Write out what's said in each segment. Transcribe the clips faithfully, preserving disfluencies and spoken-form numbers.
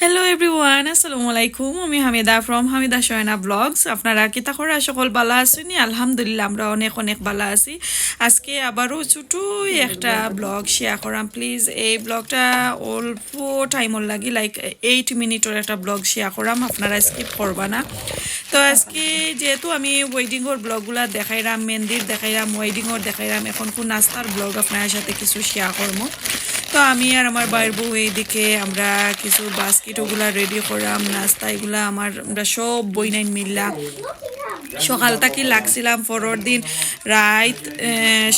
Hello everyone, আসসালামু আলাইকুম। আমি হামিদা from হামিদা সোয়েনা ব্লগস। আপনারা কিতা করা, সকল বালা আছইন নি? আলহামদুলিল্লাহ, আমরা অনেক অনেক বালা আছি। আজকে আবারও ছোটই একটা ব্লগ শেয়ার করাম। প্লিজ, এই ব্লগটা অল্প টাইমর লাগি, লাইক এইট মিনিটর একটা ব্লগ শেয়ার করাম, আপনারা স্কিপ করবা না। তো আজকে যেহেতু আমি ওয়েডিংর ব্লগগুলা দেখাইরাম, মেহেন্দির দেখাইরাম, ওয়েডিংর দেখাইরাম, এখন কোন নাস্তার ব্লগ আপনার সাথে কিছু শেয়ার করবো। তো আমি আর আমার ভাইর বউ এইদিকে আমরা কিছু বাস্কেট ওগুলা রেডি করাম, নাস্তা এগুলা আমার, আমরা সব বইনাইন মিল্লা। সকাল থাকি লাগছিলাম, পরের দিন রাইত, এ,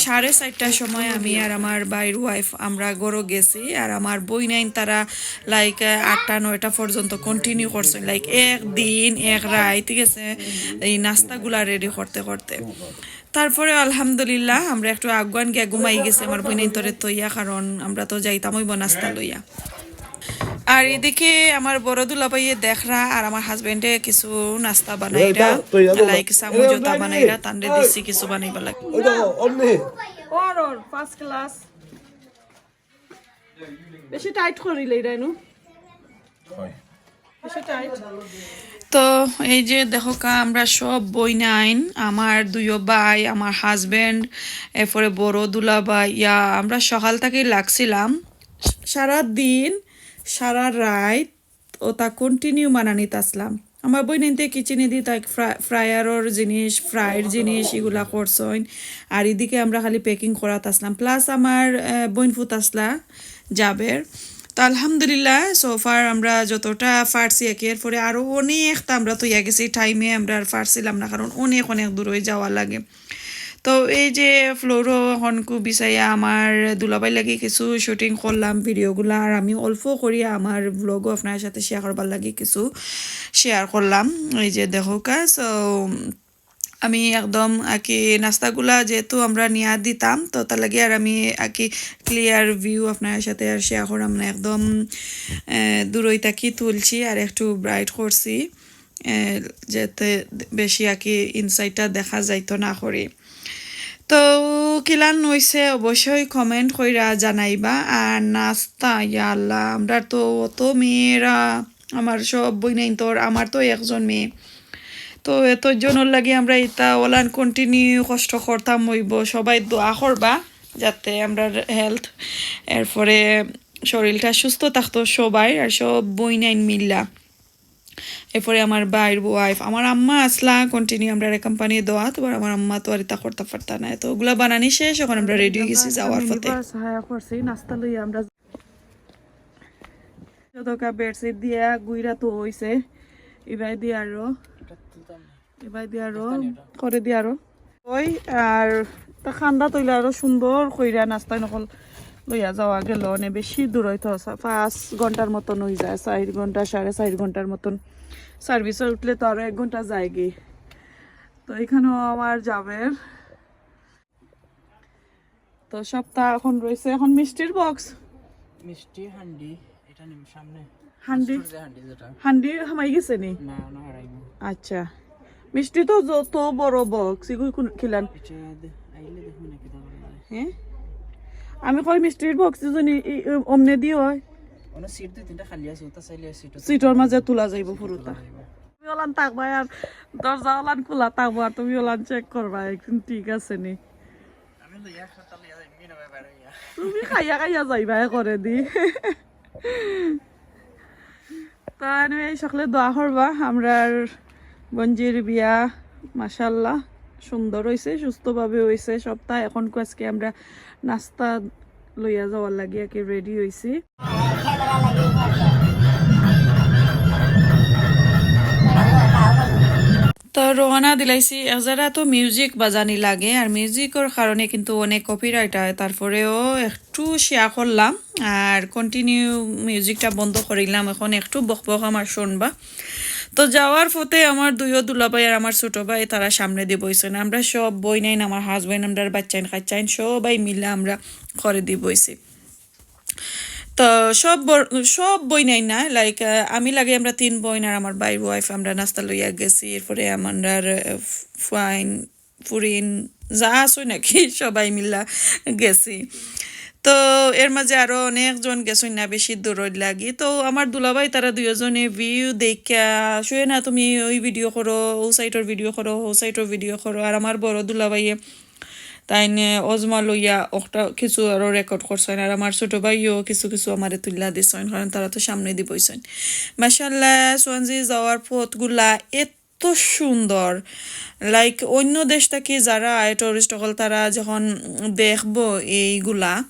সাড়ে চারটার সময় আমি আর আমার ভাইর ওয়াইফ আমরা ঘরো গেছি। আর আমার বইনাইন তারা লাইক আটটা নয়টা পর্যন্ত কন্টিনিউ করছইন, লাইক এক দিন এক রাইত, ঠিক আছে, এই নাস্তাগুলা রেডি করতে করতে। তারপরে আলহামদুলিল্লাহ আমরা একটু আগুয়ান গিয়া ঘুমাই গেছি আমার বইনাইন্তরে থইয়া, কারণ আমরা তো যাইতাম অইবো নাস্তা লইয়া। আর এদিকে আমার বড় দুলাভাইয়ে দেখরা আর আমার হাজবেন্ডে কিছু নাস্তা বানাইরা, লাইক সামুজোতা বানাইরা, তানরে দিছি কিছু বানাইবার লাগি। ওর, ওর, ফার্স্ট ক্লাস। বেশি টাইট করিলে এটা নু। বেশি টাইট। তো এই যে দেখো কা, আমরা সব বইনাইন, আমার দুইও ভাই, আমার হাজবেন্ড, এরপরে বড় দুলাভাই, ইয়া, আমরা সকাল থাকি লাগছিলাম। সারা দিন, সারা রাইত ওটা কন্টিনিউ মানানিত আসলাম। আমার বইনাইন্তে কিচেনে দি তাই ফ্রা-, ফ্রায়ারর জিনিস, ফ্রাইর জিনিস এগুলা করছইন। আর এদিকে আমরা খালি প্যাকিং করাত আসলাম। প্লাস আমার, আহ, বইনফুত আসলা জাবের। তো আলহামদুলিল্লাহ, so far আমরা যতটা পারছি একে, এরপরে আরও অনেকটা আমরা থইয়া গেছি, টাইমে আমরা আর পারছিলাম না, কারণ অনেক অনেক দূরই যাওয়া লাগে। তো এই যে ফ্লোরও হনকু বিছাইয়া আমার দুলাভাই লাগি কিছু শুটিং করলাম ভিডিওগুলা, আর আমি অল্প করিয়া আমার ব্লগও আপনার সাথে শেয়ার করবার লাগি কিছু শেয়ার করলাম। এই যে দেখো কা, so আমি একদম আর কি নাস্তাগুলা যেহেতু আমরা নিয়া দিতাম, তো তার লাগি আর আমি আর কি ক্লিয়ার ভিউ আপনার সাথে আর শেয়ার করাম না, একদম, আহ, দূরই থাকি তুলছি আর একটু ব্রাইট করছি, আহ, যাতে বেশি আর কি ইনসাইডটা দেখা যাইতো না করি। তো কিলান হইছে অবশ্যই কমেন্ট কইরা জানাইবা। আর নাস্তা, ইয়া আল্লাহ, আমরা তো অত মেয়েরা, আমার সব বইনাইন্তর, আমার তো একজন মেয়ে, তো এত জনর লাগি আমরা ইতা ওলান কন্টিনিউ কষ্ট করতাম অইবো। সবাই দোয়া করবা যাতে আমরার হেলথ, এরপরে শরীরটা সুস্থ থাকতো সবাই, আর সব বইনাইন মিল্লা। এরপরে আমার ভাইর ওয়াইফ, আমার আম্মা আসলা কন্টিনিউ আমরা কোম্পানি দোয়া, তো আমার আম্মা তো আর ইতা করতা পারতা না। তো ওগুলা বানানি শেষ, এখন আমরা রেডি হয়ে গেছি যাওয়ার পথে। আমরা হায়া করছি নাস্তা লইয়া আমরা যতকা বেডশিট দিয়া গুইরা তো হইছে, ইবাই দিয়া আরো, ইবাই দিয়া আরো, করে দিয়া আরো। ওই আর তা খান্দা তৈলে আরো সুন্দর কইরা নাস্তা নকল লইয়া যাওয়া গেল। অনেক বেশি দূর হইতো, সা-, পাঁচ ঘন্টার মতন হয়ে যায়, চার ঘন্টা, সাড়ে চার ঘন্টার মতন। সার্ভিসে উঠলে তো আরো এক ঘন্টা যায়গি। তো এখানেও আমার যাবের। তো সবটা এখন রয়েছে, এখন মিষ্টির বক্স। মিষ্টি হান্ডি, এটা নিম সামনে। হান্ডি? মাস্টার যে হান্ডি যেটা। হান্ডি হামাই গেছে নি? না, না, হারাইনি। আচ্ছা। মিষ্টি তো যত বড় বক্স, এগুলো কোন খিলান? এটা দে-, আইলে দেখুন না কিতা করে। হ্যাঁ? আমি কই মিষ্টির বক্স যদি ই, ই, অমনে দিয়ে হয়। অন্য সিট দুই তিনটা খালি আছে, ওটা চাইলে সিট সিটর মাঝে তুলা যাইব পুরোটা। তুমি ওলান থাকবায় আর দরজা ওলান খোলা থাকবো আর তুমি ওলান চেক করবা একদিন ঠিক আছে নি। আমি তো এক সপ্তাহ লইয়া যাই, মিনা ভাই বাইরে ইয়া। তুমি খাইয়া খাইয়া যাইবা এ করে দি। তো anyway, সকলে দোয়া করবা। আমরার বঞ্জির বিয়া মাশাআল্লাহ সুন্দর হইছে, সুস্থভাবে হইছে সবটা। এখন আজকে আমরা নাস্তা লইয়া যাওয়ার লাগি একে রেডি হইছি। তো রওনা দিলাইছি। এক জায়গা তো মিউজিক বাজানি লাগে, আর মিউজিকর কারণে কিন্তু অনেক কপিরাইট হয়। তারপরেও একটু শেয়ার করলাম, আর কন্টিনিউ মিউজিকটা বন্ধ করিলাম। এখন একটু বকবক আমার শুনবা। তো যাওয়ার পথে আমার দুইও দুলাভাই আর আমার ছোট ভাই তারা সামনে দিয়ে বইছেন। আমরা সব বইনাইন, আমার হাজব্যান্ড, আমরার বাচ্চাইন কাচ্চাইন সবাই মিলে আমরা করে দিয়ে বইছি। তো সব বর-, সব বইনাইন না, লাইক, আহ, আমি লাগে আমরা তিন বইন আর আমার ভাইর ওয়াইফ আমরা নাস্তা লইয়া গেছি। এরপরে আমার, আহ, ফাইন, ফুরিন যা আছে নাকি সবাই মিল্লা গেছি। তো এর মাঝে আরো অনেকজন গেছইন না, বেশি দূরর লাগি। তো আমার দুলাভাই তারা দুইজনে ভিউ দেখিয়া, "শুয়ে না তুমি ওই ভিডিও করো, ও সাইডর ভিডিও করো, ও সাইডর ভিডিও করো।" আর আমার বড় দুলাভাইয়ে তাইন অজমা লইয়া ওটা কিছু আরো রেকর্ড করছইন, আর আমার ছোট ভাইও কিছু কিছু আমারে তুলিয়া দিছইন, কারণ তারা তো সামনেদি বইছইন। মাশাআল্লাহ, সোয়ানজি যাওয়ার পথগুলা এত সুন্দর, লাইক অন্য দেশ থাকি যারা আয় টুরিস্ট অকল, তারা যখন দেখবো এইগুলা,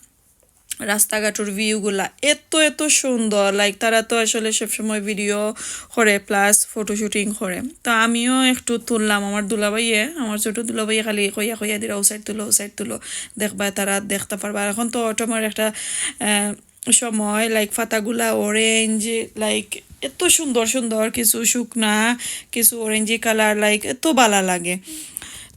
রাস্তাঘাটর ভিউগুলা এত এত সুন্দর, লাইক তারা তো আসলে সবসময় ভিডিও করে প্লাস ফটো শুটিং করে। তো আমিও একটু তুললাম, আমার দুলাভাইয়ে, আমার ছোট দুলাভাইয়ে খালি কইয়া কইয়া দিরা, "ও সাইড তুলো, ও সাইড তুলো, দেখবা তারা দেখতা পারবা।" আর এখন তো অটমর একটা আহ, সময়, লাইক পাতাগুলা অরেঞ্জ, লাইক এত সুন্দর সুন্দর, কিছু শুকনা, কিছু অরেঞ্জি কালার, লাইক এত বালা লাগে।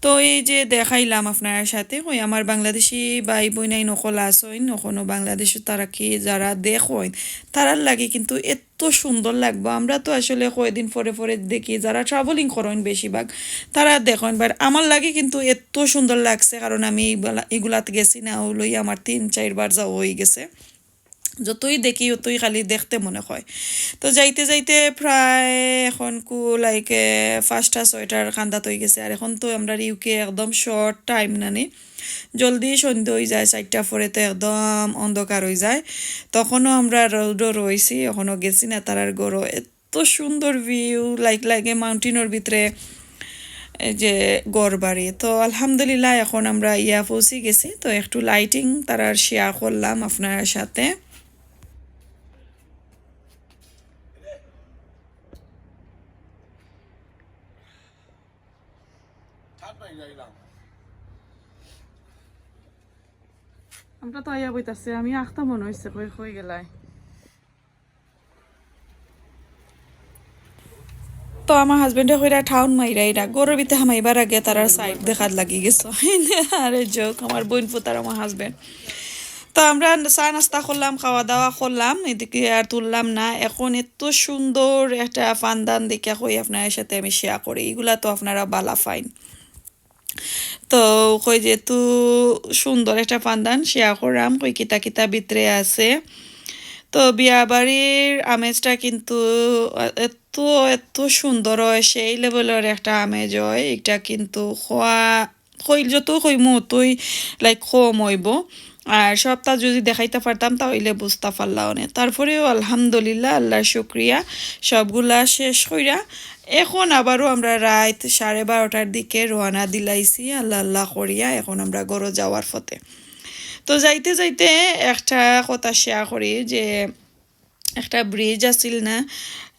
তো এই যে দেখাইলাম আপনার সাথে, ওই আমার বাংলাদেশি ভাই বইনাইন অকল আছইন, অখনো বাংলাদেশো তারা কি যারা দেখইন, তারার লাগি কিন্তু এত সুন্দর লাগবো। আমরা তো আসলে কয়দিন পরে পরে দেখি, যারা ট্রাভেলিং করইন বেশিরভাগ, তারা দেখইন। বাট আমার লাগি কিন্তু এত সুন্দর লাগছে, কারণ আমি ইগুলা-, ইগুলাত গেছি না, ওগুলোই আমার তিন চারবার যাওয়া হয়ে গেছে। যতই দেখি, অতই খালি দেখতে মনে হয়। তো যাইতে যাইতে প্রায় এখন কু, লাইক, এ, পাঁচটা ছয়টার কান্দাত হয়ে গেছে। আর এখন তো আমরা ইউকে একদম শর্ট টাইম নানি, জলদি সন্ধ্যা হয়ে যায়, চারটা পরে তো একদম অন্ধকার হয়ে যায়। তখনও আমরা রোডও রইছি, এখনও গেছি না তারার ঘরও। এত সুন্দর ভিউ, লাইক লাগে মাউন্টেনর ভিতরে এই যে ঘর বাড়ি। তো আলহামদুলিল্লাহ, এখন আমরা ইয়া পৌঁছি গেছি। তো একটু লাইটিং তারার শেয়ার করলাম আপনার সাথে। আমরা তো আইয়া বইতাছে, আমি আখতা মনে হইছে, কই, কই গেলাই? তো আমার হাজবেন্ডে কইরা টাউন মাইরা ইরা, ঘরর ভিতরে হামাইবার আগে তারার সাইড দেখার লাগি গেছে। আরে জোক, আমার বইন পুত আর আমার হাজবেন্ড। তো আমরা চা নাস্তা করলাম, খাওয়া দাওয়া করলাম, এদিকে আর তুললাম না। এখন এত সুন্দর একটা ফান্দান দেখিয়া কই আপনার সাথে আমি শেয়ার করি, এগুলা তো আপনারা বালা পাইন। তো কই যে এত সুন্দর একটা ফান্দান শেয়ার করাম, কই কিতা কিতা ভিতরে আছে। তো বিয়া বাড়ির আমেজটা কিন্তু এত, এত সুন্দর হয়, সেই লেভেলর একটা আমেজ হয়। এটা কিন্তু খোয়া, কইল যত কইমু অতই, লাইক, কম হইব। আর সবটা যদি দেখাইতে পারতাম, তাহলে বুঝতে পারলা অনে। তারপরেও আলহামদুলিল্লাহ, আল্লাহর শুক্রিয়া, সবগুলা শেষ কইরা এখন আবারও আমরা রাইত সাড়ে বারোটার দিকে রওনা দিলাইছি, আল্লাহ আল্লাহ করিয়া এখন আমরা ঘরো যাওয়ার পথে। তো যাইতে যাইতে একটা কথা শেয়ার করি যে একটা ব্রিজ আছিল না,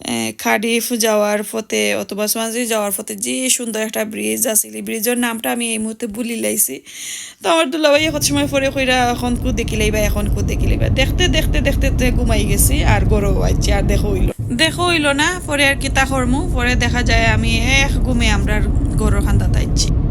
এ, কার্ডিফ যাওয়ার পথে অথবা সোয়ানজি যাওয়ার পথে যে সুন্দর একটা ব্রিজ আছিল, এই ব্রিজর নামটা আমি এই মুহূর্তে ভুলি লাইছি। তো আমার দুলাভাই কত সময় পরে কইরা, "এখন কু দেখিলাইবা, এখন কু দেখিলাইবা।" দেখতে দেখতে দেখতে দেখতে ঘুমাই গেছি, আর ঘরো আইছি, আর দেখা হইল, দেখা হইল না। পরে আর কিতা করমু, পরে দেখা যায় আমি এক ঘুমে আমরার ঘরর কান্দাত আইছি।